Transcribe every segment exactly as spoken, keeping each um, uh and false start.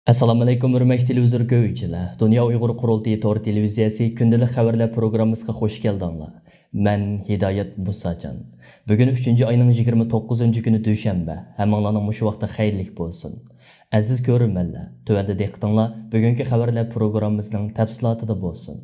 ئەسسالامۇئەلەيكۇم، ھۆرمەتلىك تېلېۋىزور كۆرگۈچىلەر! دۇنيا ئۇيغۇر قۇرۇلتىيى تور تېلېۋىزىيەسى كۈندىلىك خەۋەرلەر پروگراممىسىغا خۇش كەلدىڭلار. مەن ھىدايەت مۇساجان. بۈگۈن ئۈچىنچى ئاينىڭ يىگىرمە توققۇزىنچى كۈنى، دۈشەنبە. ھەممىڭلارنىڭ مۇشۇ ۋاقتى خەيرلىك بولسۇن. ئەزىز كۆرۈرمەنلەر، تۆۋەندە دىققىتىڭلار بۈگۈنكى خەۋەرلەر پروگراممىسىنىڭ تەپسىلاتىدا بولسۇن.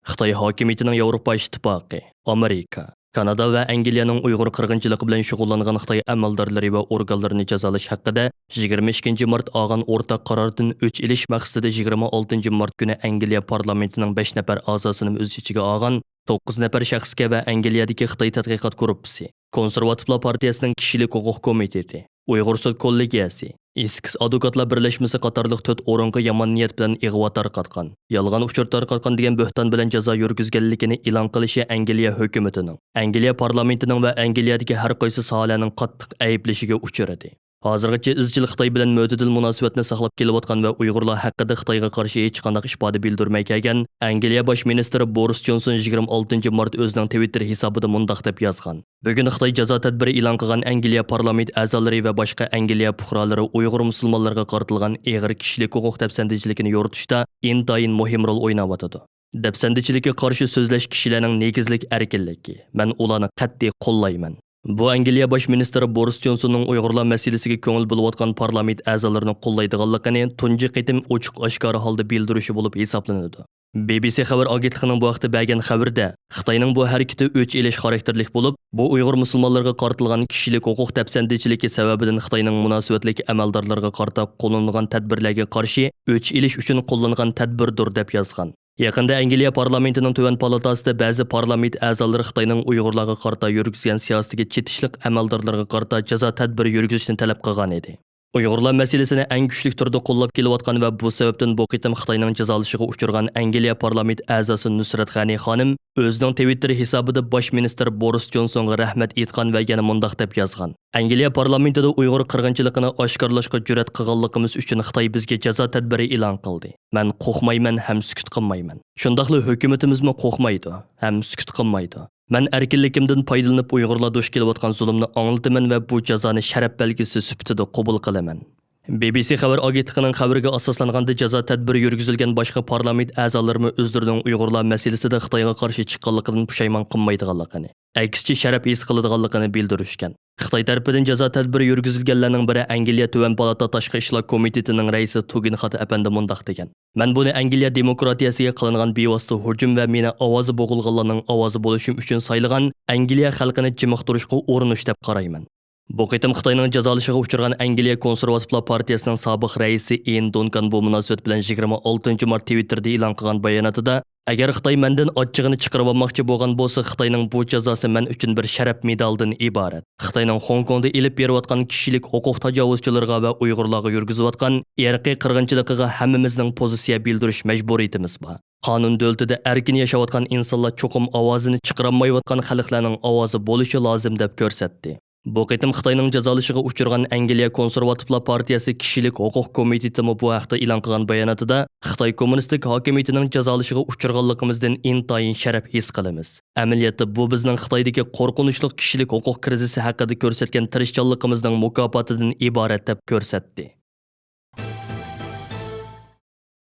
خىتاي ھاكىمىيىتىنىڭ ياۋروپا ئىتتىپاقى، ئامېرىكا، كانادا ۋە ئەنگلىيەنىڭ ئۇيغۇر قىرغىنچىلىقى بىلەن شۇغۇللانغان خىتاي ئەمەلدارلىرى ۋە ئورگانلىرىنى جازالاش ھەققىدە يىگىرمە ئىككىنچى مارت ئالغان ئورتاق قاراردىن ئۆچ ئېلىش مەقسىتىدە يىگىرمە ئالتىنچى مارت كۈنى ئەنگلىيە پارلامېنتىنىڭ بەش نەپەر ئەزاسىنى ئۆز ئىچىگە ئالغان توققۇز نەپەر شەخسكە ۋە ئەنگلىيەدىكى خىتاي تەتقىقات گۇرۇپپىسى، كونسېرۋاتىپلار پارتىيەسىنىڭ كىشىلىك ھوقۇق كومىتېتى، ئۇيغۇر سوت كوللېگىيەسى، ئېسكىس ئادۋوكاتلار بىرلەشمىسى قاتارلىق تۆت ئورۇنغا يامان نىيەت بىلەن ئىغۋا تارقاتقان، يالغان ئۇچۇر تارقاتقان دېگەن بۆھتان بىلەن جازا يۈرگۈزگەنلىكىنى ئېلان قىلىشى ئەنگلىيە ھۆكۈمىتىنىڭ، ئەنگلىيە پارلامېنتىنىڭ ۋە ئەنگلىيەدىكى ھەر قايسى ساھەلەرنىڭ قاتتىق ئەيىبلىشىگە ئۇچرىدى. ھازىرغىچە ئىزچىل خىتاي بىلەن مۆتىدىل مۇناسىۋەتنى ساقلاپ كېلىۋاتقان ۋە ئۇيغۇرلار ھەققىدە خىتايغا قارشى ھېچقانداق ئىپادە بىلدۈرمەي كەلگەن ئەنگلىيە باش مىنىستىرى بورىس جونسون يىگىرمە ئالتىنچى مارت ئۆزىنىڭ تىۋىتتېر ھېسابىدا مۇنداق دەپ يازغان: بۈگۈن خىتاي جازا تەدبىرى ئېلان قىلغان ئەنگلىيە پارلامېنت ئەزالىرى ۋە باشقا ئەنگلىيە پۇقرالىرى ئۇيغۇر مۇسۇلمانلىرىغا قارىتىلغان ئېغىر كىشىلىك ھوقۇق دەپسەندىچىلىكىنى يورۇتۇشتا ئىنتايىن مۇھىم رول ئويناۋاتىدۇ. دەپسەندىچىلىككە قارشى سۆزلەش كىشىلەرنىڭ نېگىزلىك ئەركىنلىكى، مەن ئۇلارنى قەتئىي قوللايمەن. بۇ ئەنگلىيە باش مىنىستىرى بورىس جونسوننىڭ ئۇيغۇرلار مەسىلىسىگە كۆڭۈل بۆلۈۋاتقان پارلامېنت ئەزالىرىنى قوللايدىغانلىقىنى تۇنجى قېتىم ئوچۇق ئاشكارا ھالدا بىلدۈرۈشى بولۇپ ھېسابلىنىدۇ. بى بى سى خەۋەر ئاگېنتلىقىنىڭ بۇ ھەقتە بەرگەن خەۋىرىدە، خىتاينىڭ بۇ ھەرىكىتى ئۆچ ئېلىش خاراكتېرلىك بولۇپ، بۇ ئۇيغۇر مۇسۇلمانلىرىغا قارىتىلغان كىشىلىك ھوقۇق دەپسەندىچىلىكى سەۋەبىدىن خىتاينىڭ مۇناسىۋەتلىك ئەمەلدارلىرىغا قارىتا قوللىنىلغان تەدبىرلەرگە قارشى ئۆچ ئېلىش ئۈچۈن قوللانغان تەدبىردۇر، دەپ يازغان. يېقىندا ئەنگلىيە پارلامېنتىنىڭ تۆۋەن پالاتاسىدا بەزى پارلامېنت ئەزالىرى خىتاينىڭ ئۇيغۇرلارغا قارىتا يۈرگۈزگەن سىياسىتىگە چېتىشلىق ئەمەلدارلىرىغا قارىتا جازا تەدبىرى يۈرگۈزۈشنى تەلەپ قىلغان ئىدى. ئۇيغۇرلار مەسىلىسىنى ئەڭ كۈچلۈك تۈردە قوللاپ كېلىۋاتقان ۋە بۇ سەۋەبتىن بۇ قېتىم خىتاينىڭ جازالىشىغا ئۇچرىغان ئەنگلىيە پارلامېنت ئەزاسى نۇسرەت غەنى خانىم ئۆزىنىڭ تىۋىتتېر ھېسابىدا باش مىنىستىر بورىس جونسونغا رەھمەت ئېيتقان ۋە يەنە مۇنداق دەپ يازغان: ئەنگلىيە پارلامېنتىدا ئۇيغۇر قىرغىنچىلىقىنى ئاشكارىلاشقا جۈرئەت قىلغانلىقىمىز ئۈچۈن خىتاي بىزگە جازا تەدبىرى ئېلان قىلدى. مەن قورقمايمەن ھەم سۈكۈت قىلمايمەن. شۇنداقلا ھۆكۈمىتىمىزمۇ قورقمايدۇ ھەم سۈكۈت قىلمايدۇ. مەن ئەركىنلىكىمدىن پايدىلىنىپ ئۇيغۇرلار دۇچ كېلىۋاتقان زۇلۇمنى ئاڭلىتىمەن ۋە بۇ جازانى شەرەپ بەلگىسى سۈپىتىدە قوبۇل قىلىمەن. بى بى سى خەۋەر ئاگېنتلىقىنىڭ خەۋىرىگە ئاساسلانغاندا، جازا تەدبىرى يۈرگۈزۈلگەن باشقا پارلامېنت ئەزالىرىمۇ ئۆزلىرىنىڭ ئۇيغۇرلار مەسىلىسىدە خىتايغا قارشى چىققانلىقىدىن پۇشايمان قىلمايدىغانلىقىنى، ئەكسىچە شەرەپ ھېس قىلىدىغانلىقىنى بىلدۈرۈشكەن. خىتاي تەرىپىدىن جازا تەدبىرى يۈرگۈزۈلگەنلەرنىڭ بىرى ئەنگلىيە تۆۋەن پالاتا تاشقى ئىشلار كومىتېتىنىڭ رەئىسى تۇگىنخات ئەپەندى مۇنداق دېگەن: مەن بۇنى ئەنگلىيە دېموكراتىيەسىگە قىلىنغان بىۋاسىتە ھۇجۇم ۋە مېنى ئاۋازى بوغۇلغانلارنىڭ ئاۋازى بولۇشۇم ئۈچۈن سايلىغان ئەنگلىيە خەلقىنى جىمىقتۇرۇشقا ئۇرۇنۇش دەپ قارايمەن. بۇ قېتىم خىتاينىڭ جازالىشىغا ئۇچرىغان ئەنگلىيە كونسېرۋاتىپلار پارتىيەسىنىڭ سابىق رەئىسى ئېن دۇنكان بۇ مۇناسىۋەت بىلەن يىگىرمە ئالتىنچى مارت تىۋىتتېردا ئېلان قىلغان باياناتىدا، ئەگەر خىتاي مەندىن ئاچچىقىنى چىقىرىۋالماقچى بولغان بولسا، خىتاينىڭ بۇ جازاسى مەن ئۈچۈن بىر شەرەپ مېدالىدىن ئىبارەت. خىتاينىڭ خوڭكوڭدا ئېلىپ بېرىۋاتقان كىشىلىك ھوقۇق تاجاۋۇزچىلىرىغا ۋە ئۇيغۇرلارغا يۈرگۈزۈۋاتقان ئىرقىي قىرغىنچىلىقىغا ھەممىمىزنىڭ پوزىتسىيە بىلدۈرۈش مەجبۇرىيىتىمىز بار. قانۇن دۆلىتىدە ئەركىن ياشاۋاتقان ئىنسانلار چوقۇم ئاۋازىنى چىقىرالمايۋاتقان خەلقلەرنىڭ ئاۋازى بولۇشى لازىم، دەپ كۆرسەتتى. بۇ قېتىم خىتاينىڭ جازالىشىغا ئۇچرىغان ئەنگلىيە كونسېرۋاتىپلار پارتىيەسى كىشىلىك ھوقۇق كومىتېتىمۇ بۇ ھەقتە ئېلان قىلغان باياناتىدا، خىتاي كوممۇنىستىك ھاكىمىيىتىنىڭ جازالىشىغا ئۇچرىغانلىقىمىزدىن ئىنتايىن شەرەپ ھېس قىلىمىز. ئەمەلىيەتتە بۇ بىزنىڭ خىتايدىكى قورقۇنچلۇق كىشىلىك ھوقۇق كىرىزىسى ھەققىدە كۆرسەتكەن تىرىشچانلىقىمىزنىڭ مۇكاپاتىدىن ئىبارەت، دەپ كۆرسەتتى.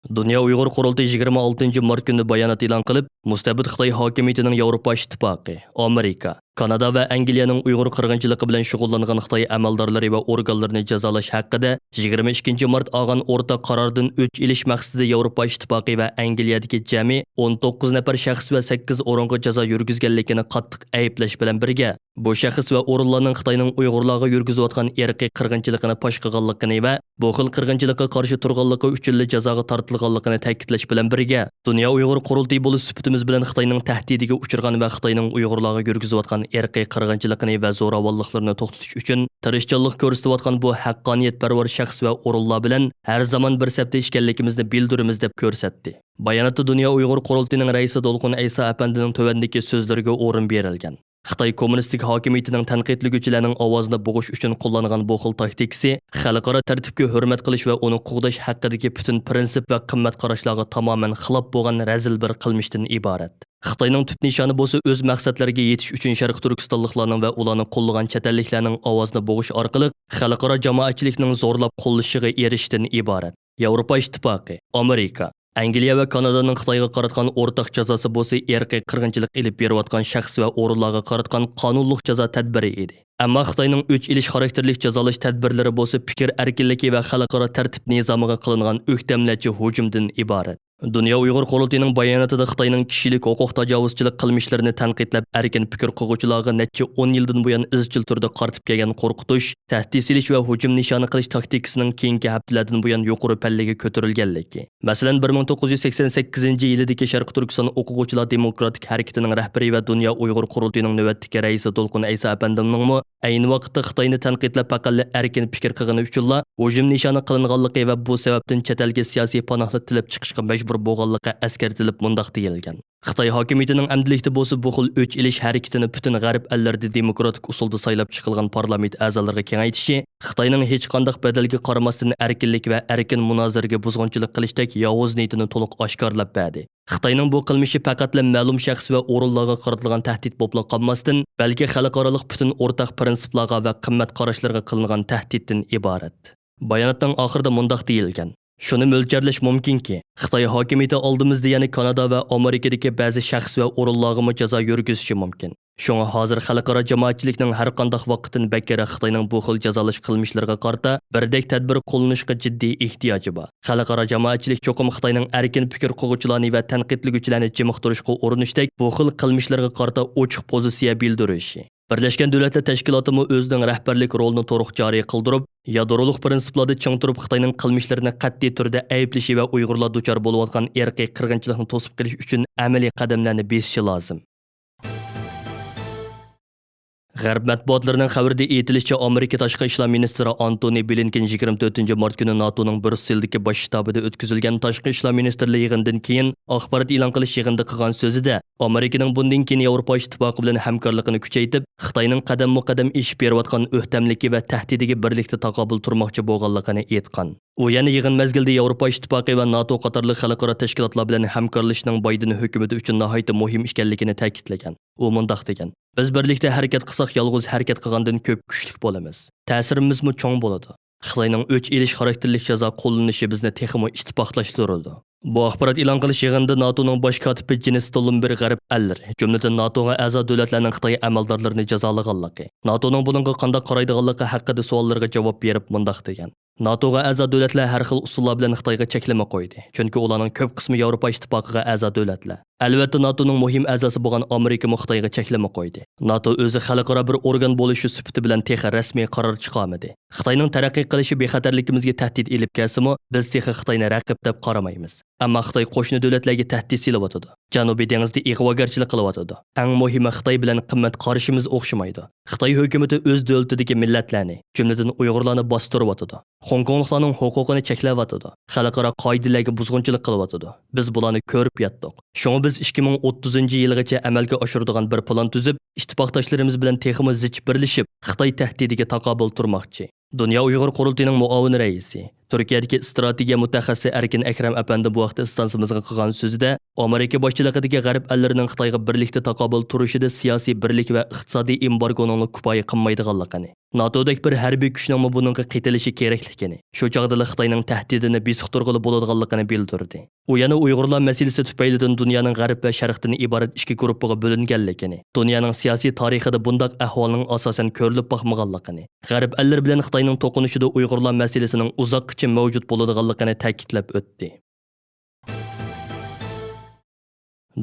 دۇنيا ئۇيغۇر قۇرۇلتىيى يىگىرمە ئالتىنچى مارت كۈنى بايانات ئېلان قىلىپ، مۇستەبىت خىتاي ھاكىمىيىتىنىڭ ياۋروپا ئىتتىپاقى، ئامېرىكا، كانادا ۋە ئەنگلىيەنىڭ ئۇيغۇر قىرغىنچىلىقى بىلەن شۇغۇللانغان خىتاي ئەمەلدارلىرى ۋە ئورگانلىرىنى جازالاش ھەققىدە يىگىرمە ئىككىنچى مارت ئالغان ئورتاق قاراردىن ئۆچ ئېلىش مەقسىتىدە ياۋروپا ئىتتىپاقى ۋە ئەنگلىيەدىكى جەمئىي ئون توققۇز نەپەر شەخس ۋە سەككىز ئورۇنغا جازا يۈرگۈزگەنلىكىنى قاتتىق ئەيىبلەش بىلەن بىرگە، بۇ شەخس ۋە ئورۇنلارنىڭ خىتاينىڭ ئۇيغۇرلارغا يۈرگۈزۈۋاتقان ئىرقىي قىرغىنچىلىقىنى پاش قىلغانلىقىنى ۋە بۇ خىل قىرغىنچىلىققا قارشى تۇرغانلىقى ئۈچۈنلا جازاغا تارتىلغانلىقىنى تەكىتلەش بىلەن بىرگە، دۇنيا ئۇيغۇر قۇرۇلتىيى بولۇش سۈپىتىمىز بىلەن خىتاينىڭ تەھدىتىگە ئۇچرىغان ۋە خىتاينىڭ ئۇيغۇرلارغا يۈرگۈزۈۋاتقان ئىرقىي قىرغىنچىلىقىنى ۋە زوراۋانلىقلىرىنى توختىتىش ئۈچۈن تىرىشچانلىق كۆرسىتىۋاتقان بۇ ھەققانىيەتپەرۋەر شەخس ۋە ئورۇنلار بىلەن ھەر زامان بىر سەپتە ئىكەنلىكىمىزنى بىلدۈرىمىز، دەپ كۆرسەتتى. باياناتتا دۇنيا ئۇيغۇر قۇرۇلتىيىنىڭ رەئىسى دولقۇن ئەيسا ئەپەندىنىڭ تۆۋەندىكى سۆزلىرىگە ئورۇن بېرىلگەن. خىتاي كوممۇنىستىك ھاكىمىيىتىنىڭ تەنقىدلىگۈچىلەرنىڭ ئاۋازىنى بوغۇش ئۈچۈن قوللانغان بۇ خىل تاكتىكىسى خەلقئارا تەرتىپكە ھۆرمەت قىلىش ۋە ئۇنى قوغداش ھەققىدىكى پۈتۈن پىرىنسىپ ۋە قىممەت قاراشلارغا تامامەن خىلاپ بولغان رەزىل بىر قىلمىشتىن ئىبارەت. خىتاينىڭ تۈپ نىشانى بولسا ئۆز مەقسەتلىرىگە يېتىش ئۈچۈن شەرقىي تۈركىستانلىقلارنىڭ ۋە ئۇلارنى قوللىغان چەت ئەللىكلەرنىڭ ئاۋازىنى بوغۇش ئارقىلىق خەلقئارا جامائەتچىلىكنىڭ زورلاپ قوللىشىغا ئېرىشىشتىن ئىبارەت. ياۋروپا ئىتتىپاقى، ئامېرىكا، ئەنگلىيە ۋە كانادانىڭ خىتايغا قاراتقان ئورتاق جازاسى بولسا ئىرقىي قىرغىنچىلىق ئېلىپ بېرىۋاتقان شەخس ۋە ئورۇنلارغا قاراتقان قانۇنلۇق جازا تەدبىرى ئىدى. ئەمما خىتاينىڭ ئۆچ ئېلىش خاراكتېرلىك جازالاش تەدبىرلىرى بولسا پىكىر ئەركىنلىكى ۋە خەلقئارا تەرتىپ نىزامىغا قىلىنغان ئۆكتەملەرچە ھۇجۇمدىن ئىبارەت. دۇنيا ئۇيغۇر قۇرۇلتىيىنىڭ باياناتىدا خىتاينىڭ كىشىلىك ھوقۇق تاجاۋۇزچىلىق قىلمىشلىرىنى تەنقىدلەپ، ئەركىن پىكىر قىلغۇچىلارغا نەچچە ئون يىلدىن بۇيان ئىزچىل تۈردە قارىتىپ كەلگەن قورقۇتۇش، تەھدىت سېلىش ۋە ھۇجۇم نىشانى قىلىش تاكتىكىسىنىڭ كېيىنكى ھەپتىلەردىن بۇيان يۇقىرى پەللىگە كۆتۈرۈلگەنلىكى. مەسىلەن، بىر مىڭ توققۇز يۈز سەكسەن سەككىزىنچى يىلىدىكى شەرقىي تۈركىستان ئوقۇغۇچىلار دېموكراتىك ھەرىكىتىنىڭ رەھبىرى ۋە دۇنيا ئۇيغۇر قۇرۇلتىيىنىڭ نۆۋەتتىكى رەئىسى دولقۇن ئەيسا ئەپەندىمنىڭمۇ ئەينى ۋاقىتتا خىتاينى تەنقىدلەپ پەقەتلا ئەركىن پىكىر قىلغىنى ئۈچۈنلا ھۇجۇم نىشانى قىلىنغانلىقى ۋە بۇ سەۋەبتىن چەت ئەلگە سىياسىي پاناھلىق تىلەپ چىقىشقا مەجبۇر بولغانلىقى ئەسكەرتىلىپ مۇنداق دېيىلگەن: خىتاي ھاكىمىيىتىنىڭ ئەمدىلىكتە بولسا بۇ خىل ئۆچ ئېلىش ھەرىكىتىنى پۈتۈن غەرب ئەللىرىدە دېموكراتىك ئۇسۇلدا سايلاپ چىقىلغان پارلامېنت ئەزالىرىغا كېڭەيتىشى، خىتاينىڭ ھېچقانداق بەدەلگە قارىماستىن ئەركىنلىك ۋە ئەركىن مۇنازىرىگە بۇزغۇنچىلىق قىلىشتەك ياۋۇز نىيىتىنى تولۇق ئاشكارىلاپ بەردى. خىتاينىڭ بۇ قىلمىشى پەقەتلا مەلۇم شەخس ۋە ئورۇنلارغا قارىتىلغان تەھدىت بولۇپلا قالماستىن، بەلكى خەلقئارالىق پۈتۈن ئورتاق پىرىنسىپلارغا ۋە قىممەت قاراشلىرىغا قىلىنغان تەھدىتتىن ئىبارەت. باياناتنىڭ ئاخىرىدا مۇنداق دېيىلگەن: شۇنى مۆلچەرلەش مۇمكىنكى، خىتاي ھاكىمىيىتى ئالدىمىزدا يەنە كانادا ۋە ئامېرىكىدىكى بەزى شەخس ۋە ئورۇنلارغىمۇ جازا يۈرگۈزۈشى مۇمكىن. شۇڭا ھازىر خەلقئارا جامائەتچىلىكنىڭ ھەرقانداق ۋاقىتتىن بەكرەك خىتاينىڭ بۇ خىل جازالاش قىلمىشلىرىغا قارىتا بىردەك تەدبىر قوللىنىشقا جىددىي ئېھتىياجى بار. خەلقئارا جامائەتچىلىك چوقۇم خىتاينىڭ ئەركىن پىكىر قىلغۇچىلارنى ۋە تەنقىدلىگۈچىلەرنى جىمىقتۇرۇشقا ئۇرۇنۇشتەك بۇ خىل قىلمىشلىرىغا قارىتا ئوچۇق پوزىتسىيە بىلدۈرۈشى، بىرلەشكەن دۆلەتلەر تەشكىلاتىمۇ ئۆزىنىڭ رەھبەرلىك رولىنى تولۇق جارى قىلدۇرۇپ، يادرولۇق پىرىنسىپلاردا چىڭ تۇرۇپ، خىتاينىڭ قىلمىشلىرىنى قەتئىي تۈردە ئەيىبلىشى ۋە ئۇيغۇرلار دۇچار بولۇۋاتقان ئىرقىي قىرغىنچىلىقنى توسۇپ قېلىش ئۈچۈن ئەمەلىي قەدەملەرنى بېسىشى لازىم. غەرب مەتبۇئاتلىرىنىڭ خەۋىرىدە ئېيتىلىشىچە، ئامېرىكا تاشقى ئىشلار مىنىستىرى ئانتونى بلىنكېن يىگىرمە تۆتىنچى مارت كۈنى ناتونىڭ بريۇسسېلدىكى باش شتابىدا ئۆتكۈزۈلگەن تاشقى ئىشلار مىنىستىرلىرى يىغىنىدىن كېيىن ئاخبارات ئېلان قىلىش يىغىنىدا قىلغان سۆزىدە، ئامېرىكىنىڭ بۇندىن كېيىن ياۋروپا ئىتتىپاقى بىلەن ھەمكارلىقىنى كۈچەيتىپ، خىتاينىڭ قەدەممۇ قەدەم ئېشىپ بېرىۋاتقان ئۆكتەملىكى ۋە تەھدىتىگە بىرلىكتە تاقابىل تۇرماقچى بولغانلىقىنى ئېيتقان. ئۇ يەنە يىغىن مەزگىلىدە ياۋروپا ئىتتىپاقى ۋە ناتو قاتارلىق خەلقئارا تەشكىلاتلار بىلەن ھەمكارلىشىشنىڭ بايدېن ھۆكۈمىتى ئۈچۈن ناھايىتى مۇھىم ئىكەنلىكىنى تەكىتلىگەن. ئۇ مۇنداق دېگەن: بىز بىرلىكتە ھەرىكەت قىلساق، يالغۇز ھەرىكەت قىلغاندىن كۆپ كۈچلۈك بولىمىز. تەسىرىمىزمۇ چوڭ بولىدۇ. خىتاينىڭ ئۆچ ئېلىش خاراكتېرلىك جازا قوللىنىشى بىزنى تېخىمۇ ئىتتىپاقلاشتۇرىدۇ. بۇ ئاخبارات ئېلان قىلىش يىغىنىدا ناتونىڭ باش كاتىپى جېنس ستولتېنبېرگ غەرب ئەللىرى، جۈملىدىن ناتوغا ئەزا دۆلەتلەرنىڭ خىتاي ئەمەلدارلىرىنى جازالىغانلىقى، ناتونىڭ بۇنىڭغا قانداق قارايدىغانلىقى ھەققىدە سوئاللىرىغا جاۋاب بېرىپ مۇنداق دېگەن: ناتوغا ئەزا دۆلەتلەر ھەر خىل ئۇسۇللار بىلەن خىتايغا چەكلىمە قويدى، چۈنكى ئۇلارنىڭ كۆپ قىسمى ياۋروپا ئىتتىپاقىغا ئەزا دۆلەتلەر. ئەلۋەتتە، ناتونىڭ مۇھىم ئەزاسى بولغان ئامېرىكىمۇ خىتايغا چەكلىمە قويدى. ناتو ئۆزى خەلقئارا بىر ئورگان بولۇشى سۈپىتى بىلەن تېخى رەسمىي قارار چىقارمىدى. خىتاينىڭ تەرەققىي قىلىشى بىخەتەرلىكىمىزگە تەھدىت ئېلىپ كەلسىمۇ، بىز تېخى خىتاينى رەقىب دەپ قارىمايمىز. ئەمما خىتاي قوشنا دۆلەتلەرگە تەھدىت سېلىۋاتىدۇ. جەنۇبىي دېڭىزدا ئىغۋاگەرچىلىك قىلىۋاتىدۇ. ئەڭ مۇھىمى، خىتاي بىلەن قىممەت قارىشىمىز ئوخشىمايدۇ. خىتاي ھۆكۈمىتى ئۆز دۆلىتىدىكى مىللەتلەرنى، جۈملىدىن ئۇيغۇرلارنى باستۇرۇۋاتىدۇ. خوڭكوڭلۇقلارنىڭ ھوقۇقىنى چەكلەۋاتىدۇ. خەلقئارا قائىدىلەرگە بۇزغۇنچىلىق قىلىۋاتىدۇ. بىز بۇلارنى كۆرۈپ ياتتۇق. شۇڭا بىز ئىككى مىڭ ئوتتۇزىنچى يىلغىچە ئەمەلگە ئاشۇرىدىغان بىر پىلان تۈزۈپ، ئىتتىپاقداشلىرىمىز بىلەن تېخىمۇ زىچ بىرلىشىپ، خىتاي تەھدىتىگە تاقابىل تۇرماقچى. دۇنيا ئۇيغۇر قۇرۇلتىيىنىڭ مۇئاۋىن رەئىسى، تۈركىيەدىكى ئىستراتېگىيە مۇتەخەسسىسى ئەركىن ئەكرەم ئەپەندى بۇ ھەقتە ئىستانسىمىزغا قىلغان سۆزىدە، ئامېرىكا باشچىلىقىدىكى غەرب ئەللىرىنىڭ خىتايغا بىرلىكتە تاقابىل تۇرۇشىدا سىياسىي بىرلىك ۋە ئىقتىسادىي ئېمبارگونىڭلا كۇپايە قىلمايدىغانلىقىنى، ناتودەك بىر ھەربىي كۈچنىڭمۇ بۇنىڭغا قېتىلىشى كېرەكلىكىنى، شۇ چاغدىلا خىتاينىڭ تەھدىتىنى بېسىقتۇرغىلى بولىدىغانلىقىنى بىلدۈردى. ئۇ يەنە ئۇيغۇرلار مەسىلىسى تۈپەيلىدىن دۇنيانىڭ غەرب ۋە شەرقتىن ئىبارەت ئىككى گۇرۇپپىغا بۆلۈنگەنلىكىنى، دۇنيانىڭ سىياسىي تارىخىدا بۇنداق ئەھۋالنىڭ ئاساسەن كۆرۈلۈپ باقمىغانلىقىنى، غەرب ئەللىرى بىلەن خىتاينىڭ توقۇنۇشىدا ئۇيغۇرلار مەسىلىسىنىڭ ئۇزاققىچە مەۋجۇت بولىدىغانلىقىنى تەكىتلەپ ئۆتتى.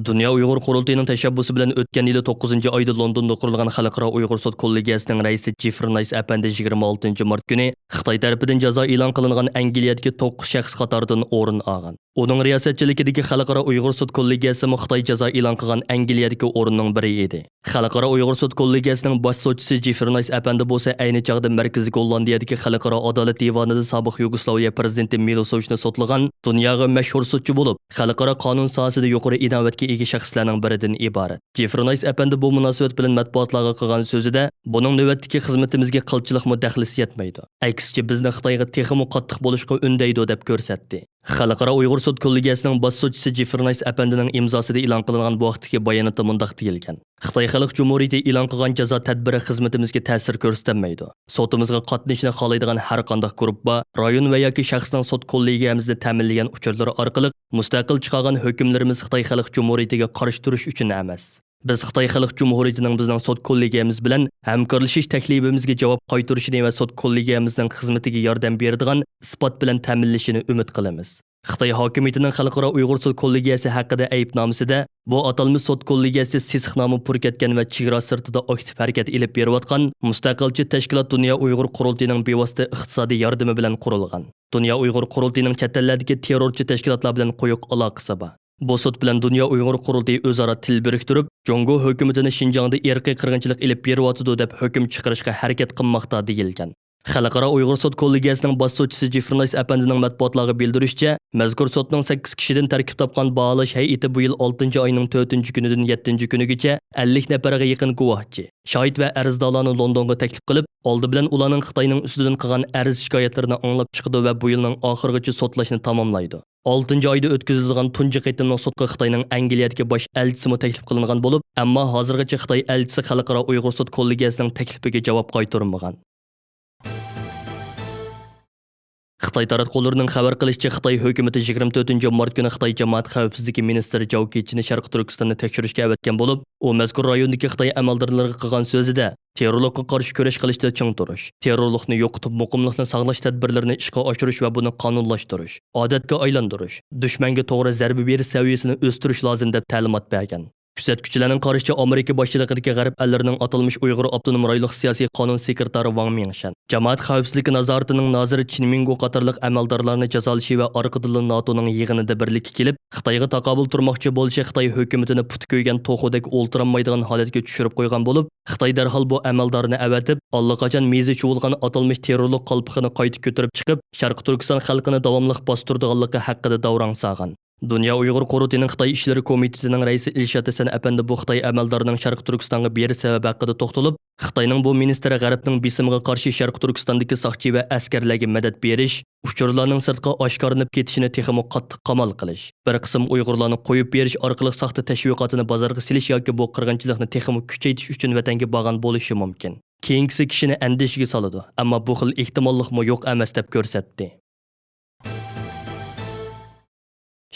دۇنيا ئۇيغۇر قۇرۇلتىيىنىڭ تەشەببۇسى بىلەن ئۆتكەن يىلى توققۇزىنچى ئايدا لوندوندا قۇرۇلغان خەلقئارا ئۇيغۇر سوت كوللېگىيەسىنىڭ رەئىسى جېفرى نايس ئەپەندى يىگىرمە ئالتىنچى مارت كۈنى خىتاي تەرىپىدىن جازا ئېلان قىلىنغان ئەنگلىيەدىكى توققۇز شەخس قاتارىدىن ئورۇن ئالغان. ئۇنىڭ رىياسەتچىلىكىدىكى خەلقئارا ئۇيغۇر سوت كوللېگىيەسىمۇ خىتاي جازا ئېلان قىلغان ئەنگلىيەدىكى ئورۇننىڭ بىرى ئىدى. خەلقئارا ئۇيغۇر سوت كوللېگىيەسىنىڭ باش سوتچىسى جېفرى نايس ئەپەندى بولسا ئەينى چاغدا مەركىزىي گوللاندىيەدىكى خەلقئارا ئادالەت دىۋانىدا سابىق يۇگوسلاۋىيە پىرېزىدېنتى مىلوسېۋىچنى سوتلىغان دۇنياغا مەشھۇر سوتچى بولۇپ، خەلقئارا قانۇن ساھەسىدە يۇقىرى ئىناۋەتكە ئىگە شەخسلەرنىڭ بىرىدىن ئىبارەت. جېفرى نايس ئەپەندى بۇ مۇناسىۋەت بىلەن مەتبۇئاتلارغا قىلغان سۆزىدە، بۇنىڭ نۆۋەتتىكى خىزمىتىمىزگە قىلچىلىقمۇ دەخلىسى يەتمەيدۇ. ئەكسىچە، بىزنى خىتايغا تېخىمۇ قاتتىق بولۇشقا ئۈندەيدۇ، دەپ كۆرسەتتى. خەلقئارا ئۇيغۇر سوت كوللېگىيەسىنىڭ باش سوتچىسى جېفرى نايس ئەپەندىنىڭ ئىمزاسىدا ئېلان قىلىنغان بۇ ھەقتىكى باياناتتا مۇنداق دېيىلگەن: خىتاي خەلق جۇمھۇرىيىتى ئېلان قىلغان جازا تەدبىرى خىزمىتىمىزگە تەسىر كۆرسىتەلمەيدۇ. سوتىمىزغا قاتنىشىشنى خالايدىغان ھەر قانداق گۇرۇپپا، رايون ۋە ياكى شەخسنىڭ سوت كوللېگىيەمىزدە تەمىنلىگەن ئۇچۇرلىرى ئارقىلىق مۇستەقىل چىقارغان ھۆكۈملىرىمىز خىتاي خەلق جۇمھۇرىيىتىگە قارشى تۇرۇش ئۈچۈن ئەمەس. بىز خىتاي خەلق جۇمھۇرىيىتىنىڭ بىزنىڭ سوت كوللېگىيەمىز بىلەن ھەمكارلىشىش تەكلىپىمىزگە جاۋاب قايتۇرۇشىنى ۋە سوت كوللېگىيەمىزنىڭ خىزمىتىگە ياردەم بېرىدىغان ئىسپات بىلەن تەمىنلىشىنى ئۈمىد قىلىمىز. خىتاي ھاكىمىيىتىنىڭ خەلقئارا ئۇيغۇر سوت كوللېگىيەسى ھەققىدە ئەيىبنامىسىدە، بۇ ئاتالمىش سوت كوللېگىيەسى سېسىقنامە پۈركەتكەن ۋە چېگرا سىرتىدا ئاكتىپ ھەرىكەت ئېلىپ بېرىۋاتقان مۇستەقىلچى تەشكىلات دۇنيا ئۇيغۇر قۇرۇلتىيىنىڭ بىۋاسىتە ئىقتىسادىي ياردىمى بىلەن قۇرۇلغان. دۇنيا ئۇيغۇر قۇرۇلتىيىنىڭ چەت ئەللەردىكى تېررورچى تەشكىلاتلار بىلەن قويۇق ئالاقىسى بار. بۇ سوت بىلەن دۇنيا ئۇيغۇر قۇرۇلتىيى ئۆزئارا تىل بىرىكتۈرۈپ، جۇڭگو ھۆكۈمىتىنى شىنجاڭدا ئىرقىي قىرغىنچىلىق ئېلىپ بېرىۋاتىدۇ دەپ ھۆكۈم چىقىرىشقا ھەرىكەت قىلماقتا، دېيىلگەن. خەلقئارا ئۇيغۇر سوت كوللېگىيەسىنىڭ باش سوتچىسى جېفرى نايس ئەپەندىنىڭ مەتبۇئاتلارغا بىلدۈرۈشىچە، مەزكۇر سوتنىڭ سەككىز كىشىدىن تەركىب تاپقان باھالاش ھەيئىتى بۇ يىل ئالتىنچى ئاينىڭ تۆتىنچى كۈنىدىن يەتتىنچى كۈنىگىچە ئەللىك نەپەرگە يېقىن گۇۋاھچى، شاھىت ۋە ئەرزدارلارنى لوندونغا تەكلىپ قىلىپ، ئالدى بىلەن ئۇلارنىڭ خىتاينىڭ ئۈستىدىن قىلغان ئەرز-شىكايەتلىرىنى ئاڭلاپ چىقىدۇ ۋە بۇ يىلنىڭ ئاخىرىغىچە سوتلاشنى تاماملايدۇ. ئالتىنچى ئايدا ئۆتكۈزۈلىدىغان تۇنجى قېتىملىق سوتقا خىتاينىڭ ئەنگلىيەدىكى باش ئەلچىسىمۇ تەكلىپ قىلىنغان بولۇپ، ئەمما ھازىرغىچە خىتاي ئەلچىسى خەلقئارا ئۇيغۇر سوت كوللېگىيەسىنىڭ تەكلىپىگە جاۋاب قايتۇرمىغان. خىتاي تاراتقۇلىرىنىڭ خەۋەر قىلىشىچە، خىتاي ھۆكۈمىتى يىگىرمە تۆتىنچى مارت كۈنى خىتاي جامائەت خەۋپسىزلىكى مىنىستىرى جاۋ كېچىنى شەرقىي تۈركىستاننى تەكشۈرۈشكە ئەۋەتكەن بولۇپ، ئۇ مەزكۇر رايوندىكى خىتاي ئەمەلدارلىرىغا قىلغان سۆزىدە، تېررورلۇققا قارشى كۈرەش قىلىشتا چىڭ تۇرۇش، تېررورلۇقنى يوقىتىپ، مۇقىملىقنى ساقلاش تەدبىرلىرىنى ئىشقا ئاشۇرۇش ۋە بۇنى قانۇنلاشتۇرۇش، ئادەتكە ئايلاندۇرۇش، دۈشمەنگە توغرا زەربە بېرىش سەۋىيەسىنى ئۆستۈرۈش لازىم، دەپ تەلىمات بەرگەن. كۆزەتكۈچىلەرنىڭ قارىشىچە، ئامېرىكا باشچىلىقىدىكى غەرب ئەللىرىنىڭ ئاتالمىش ئۇيغۇر ئاپتونوم رايونلۇق سىياسىي قانۇن سېكرېتارى ۋاڭ مىڭشەن، جامائەت خەۋپسىزلىكى نازارىتىنىڭ نازىرى چىن مىڭگو قاتارلىق ئەمەلدارلارنى جازالىشى ۋە ئارقىدىنلا ناتونىڭ يىغىنىدا بىرلىككە كېلىپ، خىتايغا تاقابىل تۇرماقچى بولۇشى خىتاي ھۆكۈمىتىنى پۇتى كۆيگەن توخۇدەك ئولتۇرالمايدىغان ھالەتكە چۈشۈرۈپ قويغان بولۇپ، خىتاي دەرھال بۇ ئەمەلدارنى ئەۋەتىپ، ئاللىقاچان مېزى چۇۋۇلغان ئاتالمىش تېررورلۇق قالپىقىنى قايتا كۆتۈرۈپ چىقىپ، شەرقىي تۈركىستان خەلقىنى داۋاملىق باستۇرىدىغانلىقى ھەققىدە داۋراڭ سالغان. دۇنيا ئۇيغۇر قۇرۇلتىيىنىڭ خىتاي ئىشلىرى كومىتېتىنىڭ رەئىسى ئىلشات ھەسەن ئەپەندى بۇ خىتاي ئەمەلدارىنىڭ شەرقىي تۈركىستانغا بېرىش سەۋەبى ھەققىدە توختىلىپ، خىتاينىڭ بۇ مىنىستىرى غەربنىڭ بېسىمىغا قارشى شەرقىي تۈركىستاندىكى ساقچى ۋە ئەسكەرلەرگە مەدەت بېرىش، ئۇچۇرلارنىڭ سىرتقا ئاشكارىلىنىپ كېتىشىنى تېخىمۇ قاتتىق قامال قىلىش، بىر قىسىم ئۇيغۇرلارنى قويۇپ بېرىش ئارقىلىق ساختا تەشۋىقاتىنى بازارغا سېلىش ياكى بۇ قىرغىنچىلىقنى تېخىمۇ كۈچەيتىش ئۈچۈن ۋەتەنگە بارغان بولۇشى مۇمكىن. كېيىنكىسى كىشىنى ئەندىشىگە سالىدۇ، ئەمما بۇ خىل ئېھتىماللىقمۇ يوق ئەمەس، دەپ كۆرسەتتى.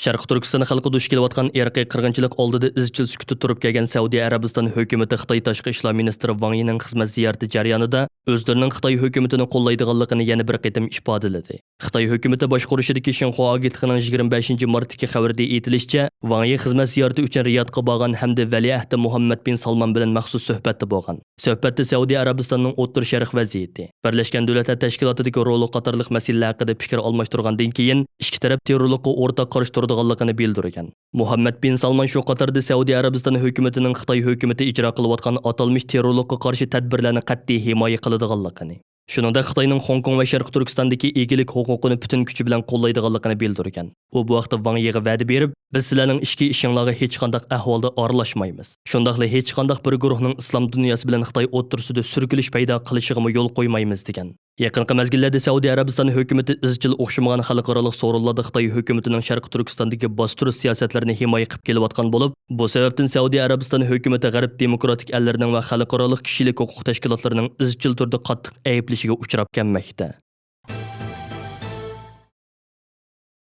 شەرقىي تۈركىستان خەلقى دۇچ كېلىۋاتقان ئىرقىي قىرغىنچىلىق ئالدىدا ئىزچىل سۈكۈتتە تۇرۇپ كەلگەن سەئۇدى ئەرەبىستان ھۆكۈمىتى خىتاي تاشقى ئىشلار مىنىستىرى ۋاڭ يىنىڭ خىزمەت زىيارىتى جەريانىدا ئۆزلىرىنىڭ خىتاي ھۆكۈمىتىنى قوللايدىغانلىقىنى يەنە بىر قېتىم ئىپادىلىدى. خىتاي ھۆكۈمىتى باشقۇرۇشىدىكى شىنخۇا ئاگېنتلىقىنىڭ يىگىرمە بەشىنچى مارتتىكى خەۋىرىدە ئېيتىلىشىچە، ۋاڭ يى خىزمەت زىيارىتى ئۈچۈن رىيادقا بارغان ھەمدە ۋەلىئەھدى مۇھەممەد بىن سالمان بىلەن مەخسۇس سۆھبەتتە بولغان. سۆھبەتتە سەئۇدى ئەرەبىستاننىڭ ئوتتۇرا شەرق ۋەزىيىتى، بىرلەشكەن دۆلەتلەر تەشكىلاتىدىكى رولى قاتارلىق مەسىلىلەر ھەققىدە پىكىر ئالماشتۇرغاندىن كېيىن، ئىككى تەرەپ تېررورلۇققا ئورتاق قارشى تۇرىدىغانلىقىنى بىلدۈرگەن. مۇھەممەد بىن سالمان شۇ قاتاردا سەئۇدى ئەرەبىستان ھۆكۈمىتىنىڭ خىتاي ھۆكۈمىتى ئىجرا قىلىۋاتقان ئاتالمىش تېررورلۇققا قارشى تەدبىرلەرنى قەتئىي ھىمايە قىلىدىغانلىقىنى، شۇنىڭدەك خىتاينىڭ خوڭكوڭ ۋە شەرقىي تۈركىستاندىكى ئىگىلىك ھوقۇقىنى پۈتۈن كۈچى بىلەن قوللايدىغانلىقىنى بىلدۈرگەن. ئۇ بۇ ھەقتە ۋاڭ يىغا ۋەدە بېرىپ، بىز سىلەرنىڭ ئىچكى ئىشىڭلارغا ھېچقانداق ئەھۋالدا ئارىلاشمايمىز. شۇنداقلا ھېچقانداق بىر گۇرۇھنىڭ ئىسلام دۇنياسى بىلەن خىتاي ئوتتۇرىسىدا سۈركىلىش پەيدا قىلىشىغىمۇ يول قويمايمىز، دېگەن. يېقىنقى مەزگىللەردە سەئۇدى ئەرەبىستان ھۆكۈمىتى ئىزچىل ئوخشىمىغان خەلقئارالىق سورۇنلاردا خىتاي ھۆكۈمىتىنىڭ شەرقىي تۈركىستاندىكى باستۇرۇش سىياسەتلىرىنى ھىمايە قىلىپ كېلىۋاتقان بولۇپ، بۇ سەۋەبتىن سەئۇدى ئەرەبىستان ھۆكۈمىتى غەرب دېموكراتىك ئەللىرىنىڭ ۋە خەلقئارالىق كىشىلىك ھوقۇق تەشكىلاتلىرىنىڭ ئىزچىل تۈردە قاتتىق ئەيىبلىشىگە ئۇچراپ كەلمەكتە.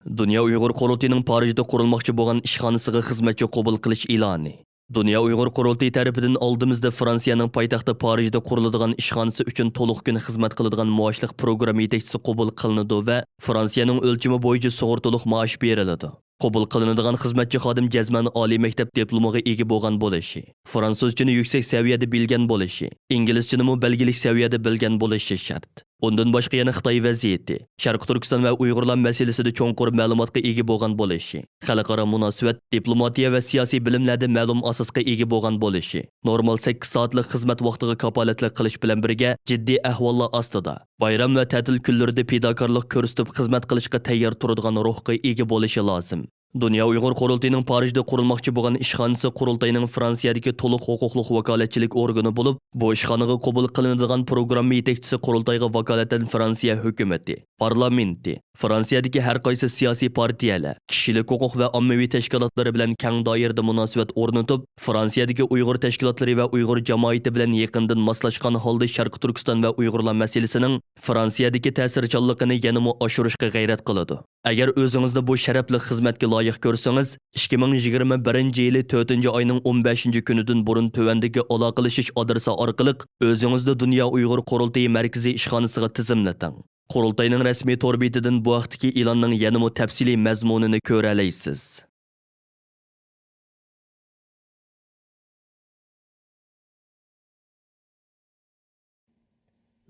دۇنيا ئۇيغۇر قۇرۇلتىيىنىڭ پارىژدا قۇرۇلماقچى بولغان ئىشخانىسىغا خىزمەتچى قوبۇل قىلىش ئېلانى. دۇنيا ئۇيغۇر قۇرۇلتىيى تەرىپىدىن ئالدىمىزدا فرانسىيەنىڭ پايتەختى پارىژدا قۇرۇلىدىغان ئىشخانىسى ئۈچۈن تولۇق كۈن خىزمەت قىلىدىغان مۇئاشلىق پروگرامما يېتەكچىسى قوبۇل قىلىنىدۇ ۋە فرانسىيەنىڭ ئۆلچىمى بويىچە سۇغۇرتىلىق مائاش بېرىلىدۇ. قوبۇل قىلىنىدىغان خىزمەتچى خادىم جەزمەن ئالىي مەكتەپ دىپلومىغا ئىگە بولغان بولۇشى، فرانسۇزچىنى يۈكسەك سەۋىيەدە بىلگەن بولۇشى، ئىنگلىزچىنىمۇ بەلگىلىك سەۋىيەدە بىلگەن بولۇشى شەرت. ئۇندىن باشقا يەنە خىتاي ۋەزىيىتى، شەرقىي تۈركىستان ۋە ئۇيغۇرلار مەسىلىسىدە چوڭقۇر مەلۇماتقا ئىگە بولغان بولۇشى، خەلقئارا مۇناسىۋەت، دىپلوماتىيە ۋە سىياسىي بىلىملەردە مەلۇم ئاساسقا ئىگە بولغان بولۇشى، نورمال سەككىز سائەتلىك خىزمەت ۋاقتىغا كاپالەتلىك قىلىش بىلەن بىرگە، جىددىي ئەھۋاللار ئاستىدا، بايرام ۋە تەتىل كۈنلىرىدە پىداكارلىق كۆرسىتىپ خىزمەت قىلىشقا تەييار تۇرىدىغان روھقا ئىگە بولۇشى لازىم. دۇنيا ئۇيغۇر قۇرۇلتىيىنىڭ پارىژدا قۇرۇلماقچى بولغان ئىشخانىسى قۇرۇلتاينىڭ فرانسىيەدىكى تولۇق ھوقۇقلۇق ۋاكالەتچىلىك ئورگىنى بولۇپ، بۇ ئىشخانىغا قوبۇل قىلىنىدىغان پروگرامما يېتەكچىسى قۇرۇلتايغا ۋاكالىتەن فرانسىيە ھۆكۈمىتى، پارلامېنتى، فرانسىيەدىكى ھەر قايسى سىياسىي پارتىيەلەر، كىشىلىك ھوقۇق ۋە ئاممىۋى تەشكىلاتلىرى بىلەن كەڭ دائىرىدە مۇناسىۋەت ئورنىتىپ، فرانسىيەدىكى ئۇيغۇر تەشكىلاتلىرى ۋە ئۇيغۇر جامائىتى بىلەن يېقىندىن ماسلاشقان ھالدا شەرقىي تۈركىستان ۋە ئۇيغۇرلار مەسىلىسىنىڭ فرانسىيەدىكى تەسىرچانلىقىنى يەنىمۇ ئاشۇرۇشقا غەيرەت قىلىدۇ. ئەگەر ئۆزىڭىزنى بۇ شەرەپلىك خىزمەتكە لايىق كۆرسىڭىز، ئىككى مىڭ يىگىرمە بىرىنچى يىلى تۆتىنچى ئاينىڭ ئون بەشىنچى كۈنىدىن بۇرۇن تۆۋەندىكى ئالاقىلىشىش ئادرېسى ئارقىلىق ئۆزىڭىزنى دۇنيا ئۇيغۇر قۇرۇلتىيى مەركىزىي ئىشخانىسىغا تىزىملىتىڭ. قۇرۇلتاينىڭ رەسمىي تور بېتىدىن بۇ ھەقتىكى ئېلاننىڭ يەنىمۇ تەپسىلىي مەزمۇنىنى كۆرەلەيسىز.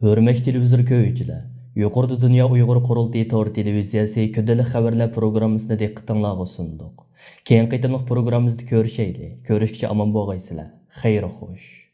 ھۆرمەتلىك تېلېۋىزور كۆرگۈچىلەر، يۇقىرىدا دۇنيا ئۇيغۇر قۇرۇلتىيى تور تېلېۋىزىيەسى كۈندىلىك خەۋەرلەر پروگراممىسىنى دىققىتىڭلارغا سۇندۇق. كېيىنكى قېتىملىق پروگراممىمىزدا كۆرۈشەيلى. كۆرۈشكىچە ئامان بولغايسىلەر. خەير خوش.